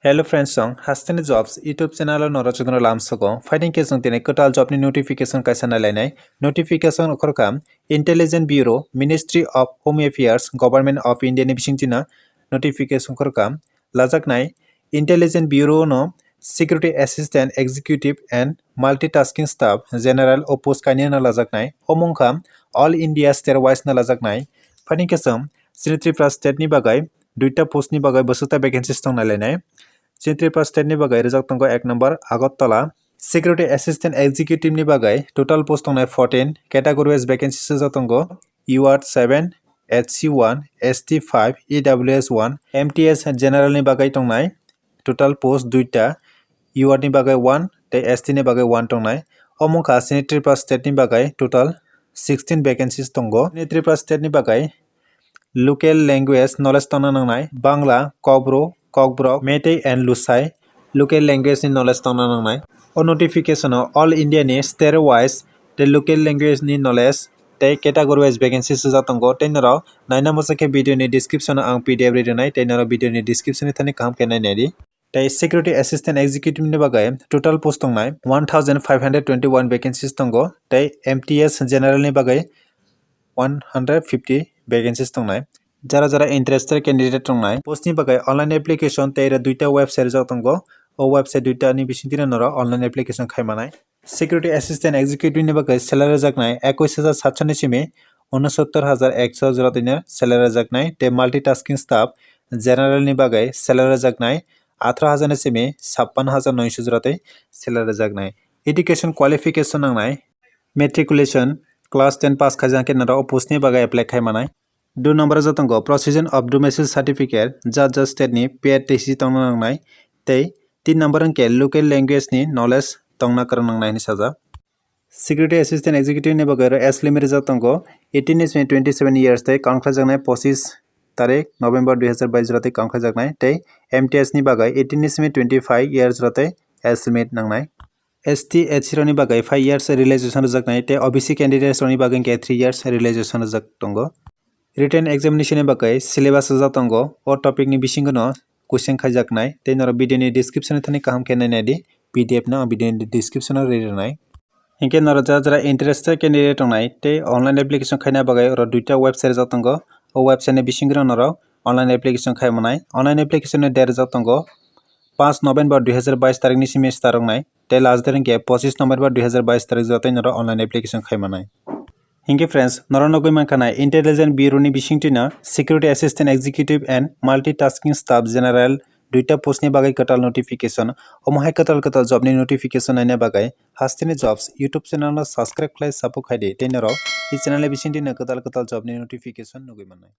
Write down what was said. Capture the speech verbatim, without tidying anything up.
Hello friends, song Hasteni Jobs YouTube channel o norok jotono lam sogo. Phaiding khe chwng tini kwtal job ni notification kaisa nailainai. Notification okhorkha Intelligence Bureau, Ministry of Home Affairs, Government of India ni bisingtwino notification okhorkha lajaknai. Intelligence Bureau no Security Assistant Executive and Multitasking Staff General o post kainwi no lajaknai. Omo wngkha All India state wise no lajaknai. Phaiding khe chwng chini Tripura state ni bagwi duita post ni bagwi bwswkta vacancies tong nailainai. Chini Tripura state ni bagwi rijak tongo ek number Agartala. Security Assistant Executive ni bagwi total post tongnai fourteen, category wise vacancies rijak tongo U R seven, H C one, S T five, E W S one, M T S General ni bagwi tongnai total post duita, U R ni bagwi one tei S T ni bagwi one tongnai. Omo wngkha chini Tripura state ni bagwi total sixteen vacancies tongo. Chini Tripura state ni bagwi local language knowledge tongna nangnai, Bangla, Kokbro, Kokborok, Meitei and Lusai local language ni knowledge tongna nangnai. O notification o All India ni state wise tei local language ni knowledge tei category wise vacancy swijak tongo. Tei norok naina muchung khe video ni description o ang P D F ri rwnai, tei norok video ni description ni thani kaham khe nainai di. Tei Security Assistant Executive ni bagwi total post tongnai one thousand five hundred twenty-one vacancies tongo, tei M T S General ni bagwi one hundred fifty vacancies tongnai. Jara jara interested candidate tongnai, post ni bagwi online application tei ro duita website rijak tongo. O website duita ni bisingtwi norok online application khai manai. Security Assistant Executive ni bagwi salary rwjaknai ekush hajar satso ni simi unosottor hajar ekso jora twi salary rwjaknai, tei Multitasking Staff General ni bagwi salary rwjaknai atharo hajar ni simi sappan hajar noisho jora twi salary rwjaknai. Education qualification nangnai, matriculation, class ten pass khaijak khe norok o post ni bagwi apply khai manai. Dui number o tongo Possession of Domicile Certificate, jat jat state ni P R T C tongna nangnai, tei tin number hwnkhe local language ni knowledge tongna kwrwng nangnai hinwi sajak. Security Assistant Executive ni bagwi aro age limit rijak tongo eighteen ni simi twenty-seven years tei count khlaijaknai pochis tarik November dui hazar bais jora tei count khlaijaknai, tei M T S ni bagwi eighteen ni simi twenty-five years jora tei age limit nangnai. S T, S C rokni bagwi five years relaxation rwjaknai tei O B C candidates rokni bagwi hwnkhe three years relaxation rwjak tongo. Written examination ni bagwi syllabus rwjak tongo. O topic ni bisingo no question khaijaknai tei norok video ni description ni thani kaham khe nainai di, P D F no video ni description o ri rwnai. Hinkhe norok jara jara interested candidate tongnai tei online application khaina bagwi oro duita website rwjak tongo. O website ni bisingo no norok online application khai manai. Online application ni date rwjak tongo panch November dui hazar bais tarik ni simi start wngnai. Tei last date hwnkhe pochis November dui hazar bais tarik jora tei norok online application khai manai. Hinkhe friends, norok nugwi mankha nai Intelligence Bureau ni bisingtwi no Security Assistant Executive and Multitasking Staff General duita post ni bagwi kwtal notification. Omo hai kwtal kwtal job ni notification naina bagwi Hasteni Jobs YouTube channel no subscribe khlai support khai di, tei norok i channel ni bisingtwi no kwtal kwtal job ni notification nugwi mannai.